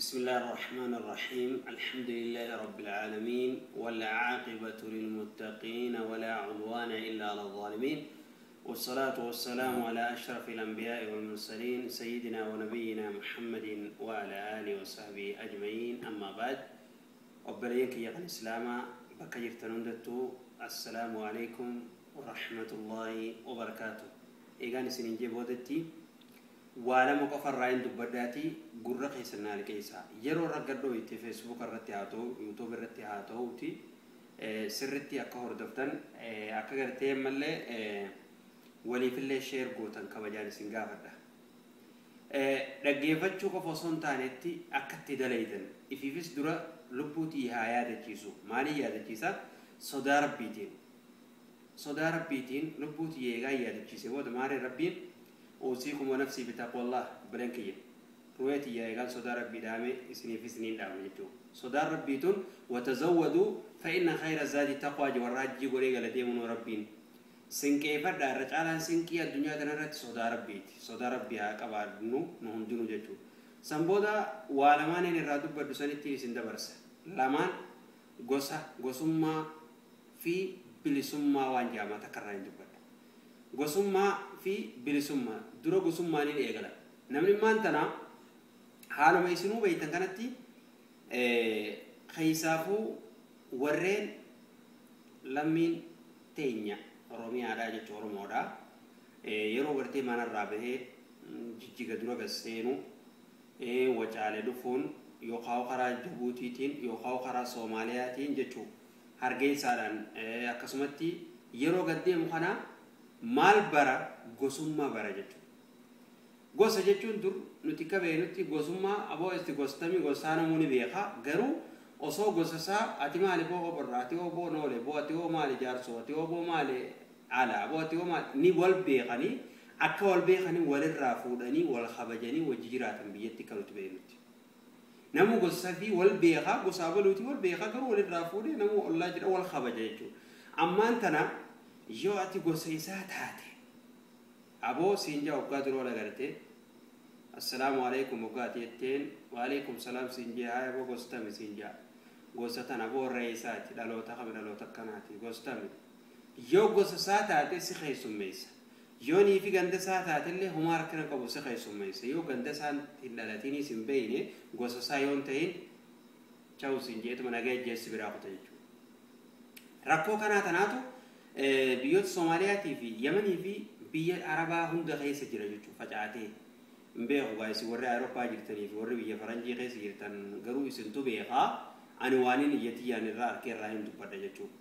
بسم الله الرحمن الرحيم. الحمد لله رب العالمين، والعاقبة للمتقين، ولا عدوان إلا على الظالمين، والصلاة والسلام على أشرف الأنبياء والمرسلين، سيدنا ونبينا محمد وعلى آله وصحبه أجمعين. أما بعد، obboleeyyan kiyya kan islaamaa bakka jirtan hundattuu, السلام عليكم ورحمة الله وبركاته. Eegaan isiniin jee boodatti waa lama qofarraa hin dubbadhaatii gurra keessan naa liqeessaa. Yeroo raggadhoo itti Facebook irratti haa ta'u, YouTube irratti haa ta'uuti, sirritti akka hordoftan, akka gartee ammallee waliifillee share gootan kabajaan isin gaafadha. Dhaggeeffachuu qofa osoo hin taanetti akka itti dalaytan ifiifis dura lubbuutii haa yaadachiisu. Maaliin yaadachiisa? Sodaa Rabbiitiin. Sodaa Rabbiitiin lubbuutii eegaa yaadachiise booda maaliin Rabbiin أوصيكم ونفسي بتقوى الله. Obboleen kiyya, ruweetii eegaan sodaa Rabbii dhaame isiniifis niin dhaama jechuudha. Sodaan Rabbiituun وتزودوا فإن خير الزاد التقوى. Warra hajjii godhee gala deemuun Rabbiin sinqeeffadha. Irra caalaan sinqii addunyaa kanarratti sodaa Rabbiiti. Sodaa Rabbii haa qabaannu nu hundinuu jechuudha. San booda waa lamaaniin irraa dubbadhu sanitti isin dabarsa. Lamaan gosa, gosummaa fi bilisummaa waan jedhama takka irraa hin dubbadha. Gosummaa fi bilisummaa. Dura gosummaaniin eegala. Namni maan tana haaluma isinuu beeytan kanatti keessaafuu warreen lammiin teenya Oromiyaadhaa jechuun Oromoodhaa. Yeroo gartee manarraa bahee Jijjiga dura gad seenu, Wacaale dhufuun, yookaan karaa Jabuutiitiin yookaan karaa Soomaaliyaatiin jechuun Hargeysaadhaan akkasumatti yeroo gad deemu kana maal bara? Gosummaa bara jechuudha. Gosa jechuun dur nuti akka beeknutti gosummaa aboo itti gostamii gosaa namuu ni beeka. Garuu osoo gosa isaa ati maali boo oborraa, ati hoo boo noole boo, ati hoo maali jaarsoo, ati hoo boo maali ala boo, ati hoo maali ni wal beekanii, akka wal beekanii walirraa fuudhanii wal kabajanii wajji jiraatan biyyatti kan nuti beeknutti. Namu gosa fi wal beekaa, gosaa baluuti wal beekaa, garuu walirraa fuudhee namu ollaa jira, wal kabaja jechuudha. Ammaan tana yoo ati gosa isaa taate aboo siin jaa waggaa duroo agartee السلام عليكم waggaa ati jetteen وعليكم السلام siin jee, haa aboo gostami siin jaa, gosa tana aboo reessaati, dhaloota kami, dhaloota akkanaati, gostami. Yoo gosa isaa taate si keessummeessa. Yoo nii fi ganda isaa taatellee homaa rakkina qabu, si keessummeessa. Yoo ganda isaa hin dhalatinis hin beeyne, gosa isaa yoo hin ta'in, chawu siin jeetuma nagaa ejjeessi biraa kuta jechuudha. Rakkoo kanaa tanaatu biyyoota Soomaaliyaatii fi Yemanii fi biyya Arabaa hunda keessa jira jechuudha facaatee. Hin beeku gaa isin warri Awurooppaa jirtanii fi warri biyya Faranjii keessa jirtan garuu isintu beekaa, ani waan inni iyya tiyyaan irraa harkee irraa hin dubbadha jechuudha.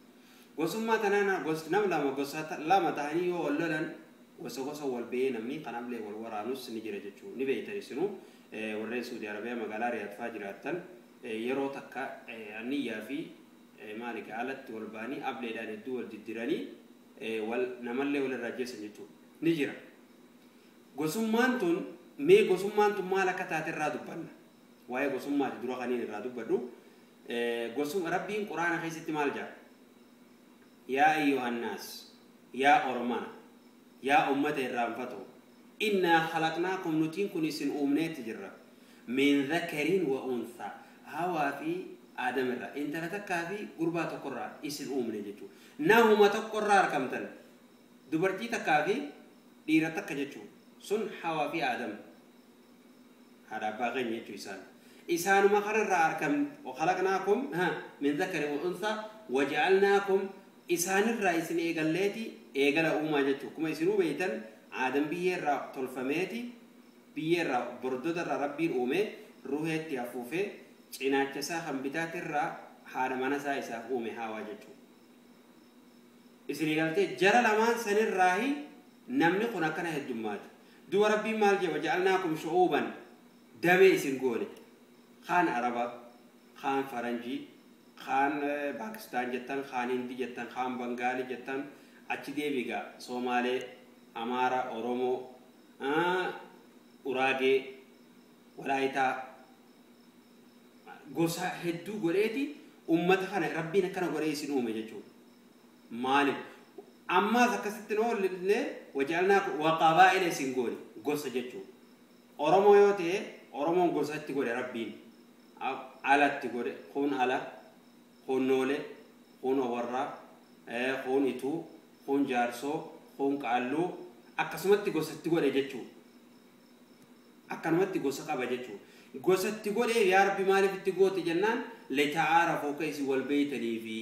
Gosummaa tanaan gosti nam lama, gosa lama ta'anii yoo wal lolan gosa gosa wal ba'ee namni kanaafillee wal waraanus ni jira jechuudha. Ni beektan isinuu warreen Suudi Arabiyaa magaalaa Riyaad fa'aa jiraattan, yeroo takka anniyyaa fi maali alatti wal ba'anii ableedhaan hedduu wal diddiranii wal namallee walirraa ajjeesan jechuudha. Ni jira. Gosummaan tun, mee gosummaan tun maal akka taate irraa dubbanna. Waa'ee gosummaati dura kaniin irraa dubbadhu. Gosum Rabbiin Quraana keessatti maal jedha? يا أيها الناس, yaa ormana, yaa ummata irraanfatu, إنا خلقناكم, nutiin kun isin uumneetti jirra, من ذكر وأنثى, hawaa fi aadam irraa, intala takkaa fi gurbaa tokkorraa isin uumne jechuudha. Namuma tokkorraa argamtan, dubartii takkaa fi dhiira takka jechuudha. Sun hawaa fi aadam, haadha abbaa keenya jechuu isaan. Isaanuma kanarraa argam. خلقناكم من ذكر وأنثى وجعلناكم, isaanirraa isin eegalleeti eegala uumaa jechuudha. Kuma isinuu beeytan aadam biyyeerraa tolfameeti, biyyeerraa bordotarraa Rabbiin uume, ruheetti hafuufee cinaacha isaa kan bitaatirraa haadha mana isaa isaaf uume, haawaa jechuudha. Isin galtee jara lamaan sanirraahi namni kun akkana heddummaata. Duba Rabbiin maal jedha? وجعلناكم شعوبا, damee isin goone. Kaan Araba, kaan Faranjii, kaan Paakistaan jettan, kaan Hindii jettan, kaan Bangaalii jettan, achi deebigaa Soomaalee, Amaara, Oromoo, Uraagee, Walaayitaa, gosa hedduu godheeti ummata kana Rabbiin akkana godhee isin uume jechuudha. Maaliif? Ammaas akkasitti noo illee وجعلنا وقبائل isin goone, gosa jechuudha. Oromoo yoo ta'e Oromoon gosa itti godhe Rabbiin. Alatti godhe kun ala kun noolee kun warraa kun ituu kun jaarsoo kun qaalluu akkasumatti gosatti godhe jechuudha. Akkanumatti gosa qaba jechuudha. Gosatti godhee yaa Rabbi maaliif itti goote jennaan lita'aarafuu akka isin wal beeytanii fi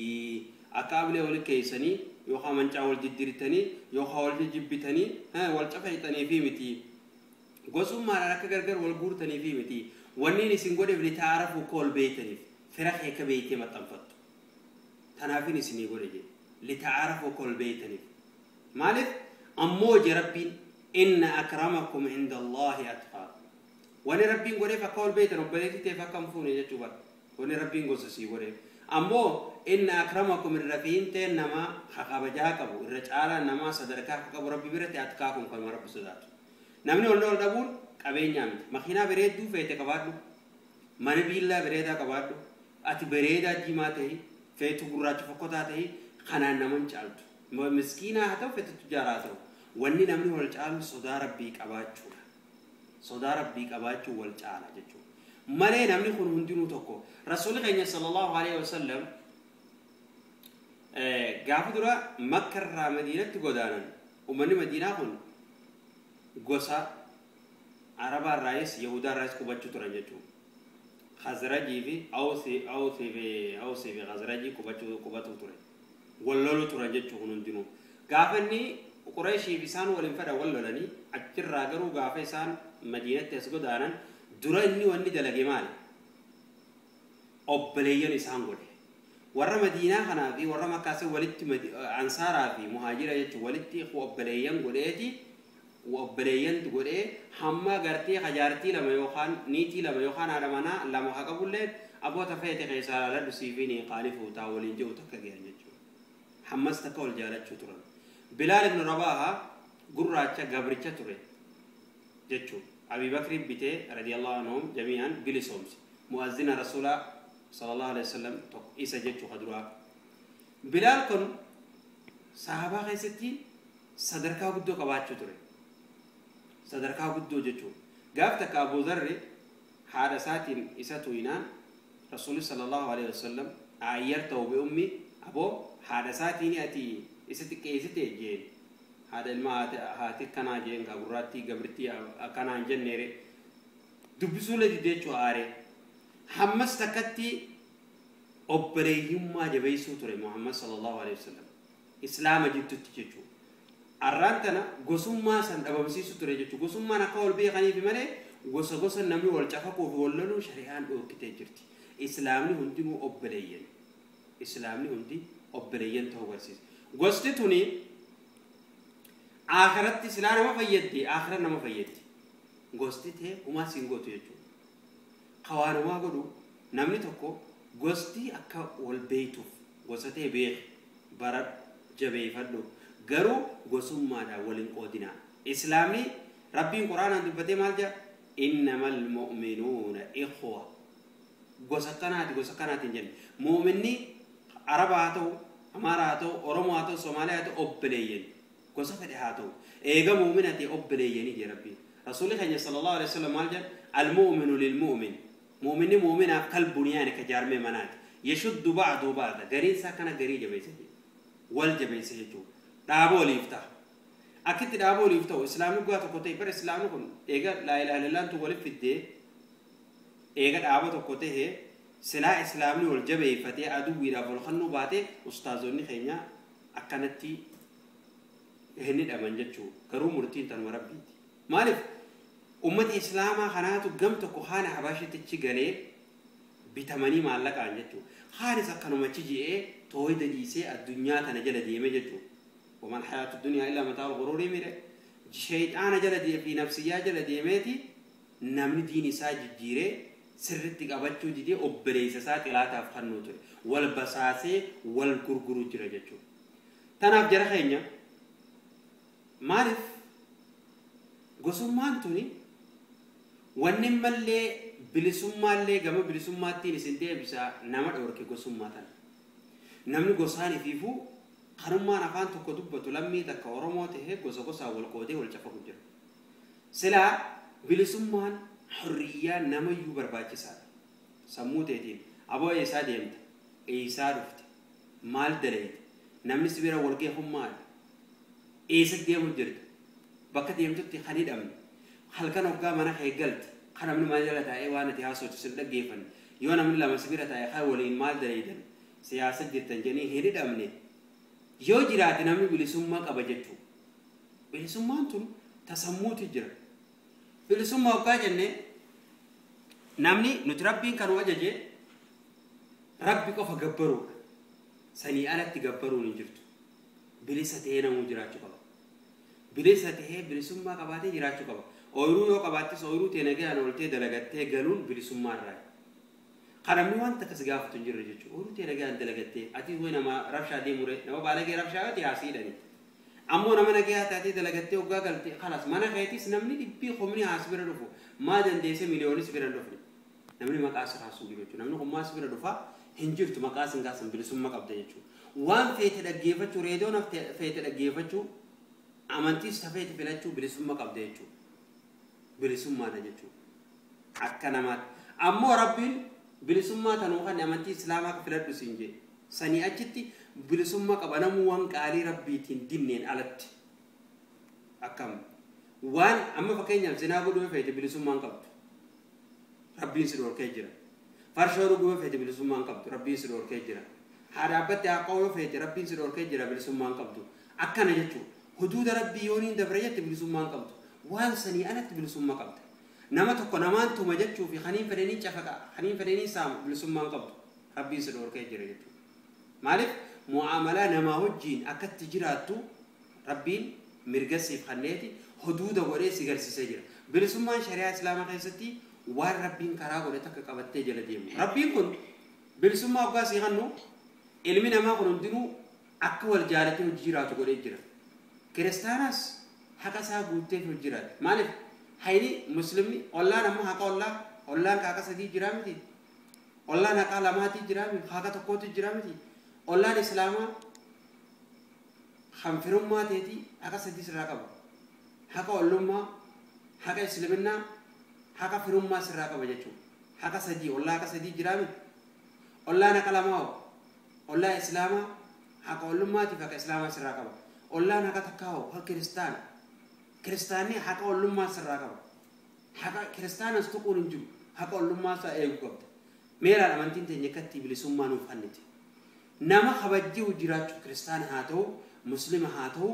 akka ablee wal keessanii yookaan mancaa wal jijjiirtanii yookaan wal jijjibbitanii wal cafaytanii fi miti. Gosummaadhaan akka gargar wal guurtanii fi miti. Wanni isin godheef lita'aarafuu akka wal beeytaniif fira kee akka beeytee maxxanfattu. Tanaafin isinii godhe jedhe. Lita'aarafuu akka wal beeytaniif. Maaliif? Ammoo je Rabbiin inna akramakum inda Allaahi atqaakum. Wanni Rabbiin godheef akka wal beeytan obboleettii ta'eef akka hin fuune jechuu bara. Wanni Rabbiin gosa sii godheef. Ammoo inna akramakum irra fiinteen namaa ha kabajaa qabu irra caalaa namaa sadarkaa akka qabu Rabbi biratti atqaakum kanuma Rabbi sodaatu. Namni ol ol dhabuun qabeenyaa miti. Makiinaa bareedduu feete qabaadhu. Mana biillaa bareedaa qabaadhu. Ati bareedaa diimaa ta'hi feetu gurraacha fokkotaa ta'hi kanaan nama hin caaltu. Miskiinaa haa ta'u feetu tujjaaraa haa ta'u. Wanni namni wal caalu sodaa Rabbii qabaachuudha. Sodaa Rabbii qabaachuu wal caala jechuudha. Malee namni kun hundinuu tokko. Rasuulli keenya sallallahu alaihi wasallam gaafa dura Makka irraa Madiinatti godaanan. Uummanni Madiinaa kun gosa Arabaa irraayis Yahudaa irraayis qubachuu turan jechuudha. Khazrajii fi Awsii fi Khazrajii qubatu ture. Wal lolu turan jechuudha kun hundinuu. Gaafa inni Qureeshii fi isaan waliin fedha wal lolanii achirraa garuu gaafa isaan Madiinatti as godaanan dura inni wanni dalage maali? Obboleeyyan isaan godhe. Warra Madiinaa kanaa fi warra Makkaas walitti Ansaaraa fi Muhaajira jechuun walitti obboleeyyan godheeti obboleeyyan godhee hamma gartee hajaartii lama yookaan niitii lama yookaan haadha manaa lama haa qabullee abboota feete keessaa laaladhu siifi ni qaanii fuutaa waliin jiru takka gahan jechuudha. Hammas takka wal jaalachuu turan. Bilaal ibn Rabaaha gurraacha gabricha ture jechuudha. Abi Bakri bitee radiyallahu anhum jami'an bilisoomse. Mu'azzina Rasuulaa sallallahu alaihi wasallam tokko isa jechuu kaduraa. Bilaal kun sahabaa keessatti sadarkaa guddoo qabaachuu ture. Sadarkaa guddoo jechuudha. Gaaf takka Abu Dharri haadha isaatiin isa tuyinaan Rasuulli sallallahu alaihi wasallam aayyarta bi ummi aboo haadha isaatiin ati isa xiqqeessite jeen. Haadha ilmaa haati akkanaa jeen kaa gurraattii gabrittii akkanaa hin jenneere. Dubbisuulee didee jechuu aaree. Hammas takkatti obboleeyyummaa jabeessuu ture Muhammad sallallahu alaihi wasallam. Islaama jidduutti jechuudha. Arraan tana gosummaa san dhabamsiisu ture jechuudha. Gosummaan akka wal beekaniif malee gosa gosa namni wal cafaquu fi wal loluu shari'aan dhoorkitee jirti. Islaamni hundinuu obboleeyyan. Islaamni hundi obboleeyyan ta'uu barsiisa. Gosti tuni akhiratti silaa nama fayyaddi, akhira nama fayyaddi. Gosti ta'e humaa siin gootu jechuudha. Kawaanumaa godhu namni tokko gosti akka wal beektuuf gosa ta'e beeki baradhu jabeeffadhu garuu gosummaadhaan waliin qoodinaa. Islaamni Rabbiin Quraanaan dubbatee maal jedha? Innamal mu'minuuna ikhwa. Gosa kanaati hin jenne. Mu'minni Araba haa ta'u, Amaara haa ta'u, Oromoo haa ta'u, Somaaliyaa haa ta'u obboleeyyan. Gosa fedhe haa ta'u. Eega mu'mina ta'e obboleeyyanii jedha Rabbiin. Rasuulli keenya sallallahu alaihi wasallam maal jedha? Al-mu'minu lil-mu'min. Mu'minni mu'minaaf kal bunyaani ka jaarmee manaati. Yashuddu ba'du ba'da. Gariin isaa kana garii jabeessa jechuudha. Wal jabeessa jechuudha. Dhaaba waliif ta'a. Akkitti dhaaba waliif ta'u islaamni dhugaa tokko ta'e bara islaamni kun eega laa ilaaha illallaantu waliif fiddee eega dhaaba tokko ta'e silaa islaamni wal jabeeffatee aduwwiidhaaf wal kennuu baate ustaazonni keenya akkanatti hin hidhaman jechuudha. Garuu murtiin tanuma Rabbiiti. Maaliif? Ummati islaamaa kanaatu gam tokko haana Habashitichi galee bitamanii maallaqaan jechuudha. Haanis akkanumachi ji'ee tooyida dhiisee addunyaa tana jala deeme jechuudha. Wamal hayaatu dunyaa illaa mataa'ul ghuruurii mire. Shayxaana jala fi nafsiyyaa jala deemeeti namni diin isaa jijjiiree sirritti qabachuu didee obboleessa isaa xilaataaf kennuu ture. Wal basaasee wal gurguruu jira jechuudha. Tanaaf jara keenya maaliif gosummaan tuni wanni mallee bilisummaallee gama bilisummaattiin isin deebisaa nama dhoorke gosummaa tana. Namni gosaan ifiifuu kanummaan afaan tokko dubbatu lammii takka Oromoo ta'ee gosa gosaan wal qoodee wal cafaqu jira. Silaa bilisummaan hurriyyaa namayyuu barbaachisaadha. Sammuu teetiin aboo eessaa deemta? Eessaa dhufte? Maal daleete? Namni si bira wal geefun maali? Eessatti deemu jirta? Bakka deemtutti kan hidhamne. Halkan hoggaa mana kee galte kan namni maal jala taa'ee waan ati haasoftu sin dhaggeeffanne. Yoo namni lama si bira taa'e kan waliin maal daleetan? Siyaasa jirtan jedhanii hin hidhamne. Yoo jiraate namni bilisummaa qaba jechuudha. Bilisummaan tun tasammuutu jira. Bilisummaa hoggaa jennee namni nuti rabbiin kan ajaje rabbi qofa gabbaruudha. Sanii alatti gabbaruun hin jirtu. Bilisa ta'ee namuu jiraachuu qaba. Bilisa ta'ee bilisummaa qabaatee jiraachuu qaba. Ooyiruu yoo qabaattis ooyiruu ta'e nagaan ooltee dalagattee galuun bilisummaa irraa. Kan namni wanta akkas gaafatu hin jirre jechuudha. Ooyiruu ta'e nagaan dalagattee ati ho'i nama rabshaa deemure nama baalagee rabshaa yoo ta'e haasiidhani. Ammoo nama nagaa taatee dalagattee hoggaa galtee kalas mana keetis namni dhibbii humni haas bira dhufu maa dandeesse miliyoonis bira hin dhufne. Namni maqaa si kaasu hin jiru jechuudha. Namni kun maas bira dhufa hin jirtu maqaa sin kaasan bilisummaa qabda jechuudha. Waan feete dhaggeeffachuu reediyoon feete dhaggeeffachuu amantiis feete filachuu bilisummaa qabda jechuudha. Bilisummaadha jechuudha. Akka namaatti. Ammoo rabbiin bilisummaa tanuu kan amantii islaamaa filadhu siin jedhe. Sanii achitti bilisummaa qaba namuu waan qaalii rabbiitiin dinneen alatti. Akkam waan amma fakkeenyaaf zinaa godhuu yoo feete bilisummaa hin qabdu. Rabbiin si dhorkee jira. Farshoo dhuguu yoo feete bilisummaa hin qabdu. Rabbiin si dhorkee jira. Haadha abbatti haaqa'uu yoo feete rabbiin si dhorkee jira bilisummaa hin qabdu. Akkana jechuudha. Huduuda rabbii yoo niin dabre jette bilisummaa hin qabdu. Waan sanii alatti bilisummaa qabda. Nama tokko namaan tuma jechuu fi kaniin fedhanii cafaqa kaniin fedhanii saama bilisummaa hin qabdu. Rabbiin si dhorkee jira jechuudha. Maaliif mu'aamalaa namaa wajjiin akkatti jiraattu rabbiin mirga siif kenneeti huduuda godhee si garsiisee jira. Bilisummaan shari'aa islaamaa keessatti waan rabbiin karaa godhe takka qabattee jala deemu. Rabbiin kun bilisummaa hoggaa sii kennu ilmi namaa kun hundinuu akka wal jaalatee hojii jiraatu godhee jira. Kiristaanas haqa isaa guuttee hojii jiraata. Maaliif hayni muslimni ollaan amma haqa ollaa ollaan haqa sadii jiraa miti. Ollaan haqa lamaatii jiraa miti. Haqa tokkootu jiraa miti. Ollaan islaamaa hanfirummaa teetii haqa sadii sirraa qaba. Haqa ollummaa, haqa isliminnaa, haqa firummaa sirraa qaba jechuudha. Haqa sadii ollaa haqa sadii jiraa miti. Ollaan haqa lamaa hoo ollaa islaamaa haqa ollummaatiif haqa islaamaa sirraa qaba. Ollaan haqa takkaa hoo haqa kiristaana. Kiristaanni haqa ollummaa sirraa qaba. Haqa kiristaanas tuquun hin jiru. Haqa ollummaa isaa eeguu qabda. Meeraan amantiin teenya akkatti bilisummaa nuuf kennite. Nama kabajjee jiraachuu kiristaana haa ta'u muslima haa ta'u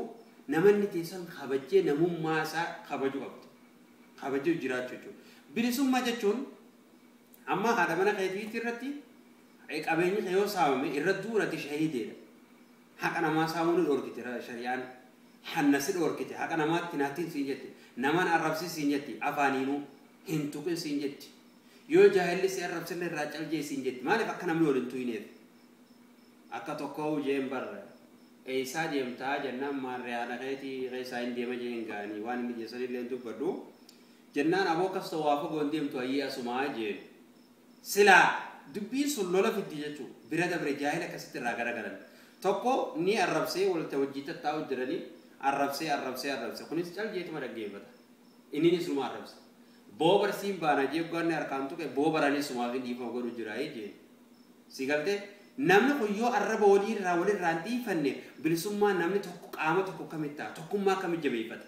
namanni teessan kabajjee namummaa isaa kabajuu qabda. Kabajjee jiraachuu jechuudha. Bilisummaa jechuun amma haadha mana keetiitti irratti qabeenyi kee yoo saamame irra duurati shahiideedha. Haqa namaa saamuu ni dhorkite shari'aan. Hanna si dhorkite haqa namaatti naattiin siin jetti. Namaan arrabsi siin jetti afaaniinuu hin tuqin siin jetti. Yoo jaahilli si arrabsillee irraa caljee siin jetti. Maaliif akka namni wal hin tuqineef? Akka tokkoo jeen barra. Eessaa deemtaa jennaan maarree haadha keetii keessaa hin deema jeen gaanii waan inni jeessanillee hin dubbadhu. Jennaan aboo akkas ta'u waa fagoon deemtu hayyee asumaa jeen. Silaa dubbiin sun lola fiddi jechuudha. Bira dabre jaahila akkasitti irraa garagalan. Tokko ni arrabsee walta hojii tattaa'u jiranii arrabsee arrabsee arrabsee kunis cal jeetuma dhaggeeffata. Inninis numa arrabse. Boobarsiin baana jeeggoonni harkaan tuqe boobaranii sumaaf hin dhiifama godhu jira jeen. Si galtee namni kun yoo arraba waliirraa walirraa hin dhiifanne bilisummaa namni tokko qaama tokko akkamitti ta'a tokkummaa akkamitti jabeeffata.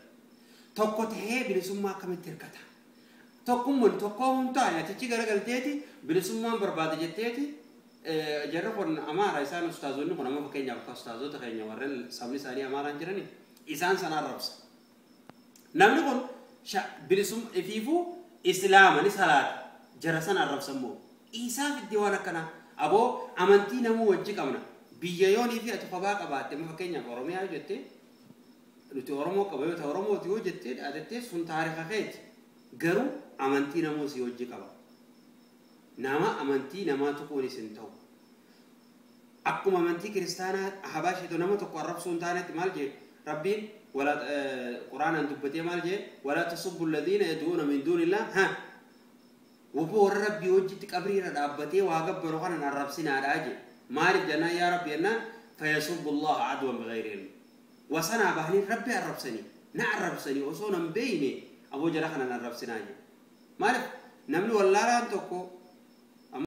Tokko tahee bilisummaa akkamitti hirkata. Tokkummaan tokkoo hin taane atichi garagalteeti bilisummaan barbaada jetteeti jarri kun amaara isaan ustaazonni kun amma fakkeenyaaf akka ustaazota keenya warreen sabni isaanii amaaraan jirani isaan sana arrabsa. Namni kun bilisummaa ifiifuu islaama ni salaata jara sana arrabsa immoo isaa fiddi waan akkanaa aboo amantii namuu wajji qabna biyya yoonii fi ati kophaa qabaatte amma fakkeenyaaf Oromiyaa yoo jette nuti Oromoo qaba yoo ta'e Oromooti yoo jette dhaadattee sun taarika keeti garuu amantii namuu si wajji qaba. Nama amantii namaa tuquunis hin ta'u. Akkuma amantii kiristaanaa Habashiitu nama tokko arrabsuu hin taanetti maal jee rabbiin wala quraanaan dubbatee maal jee wala tasubbu alladhiina yad'uuna min duunillah ha waboo warra rabbii wajjitti qabrii irra dhaabbatee waa gabbaru kanan arrabsinaadhaa jee maaliif jennaan yaa rabbi jennaan fayasubbu allaha adwan bighayri ilmi wasanaa bahanii rabbi arrabsanii na arrabsanii osoo nan beeyne aboo jara kanan arrabsinaa jee maaliif namni wallaalaan tokko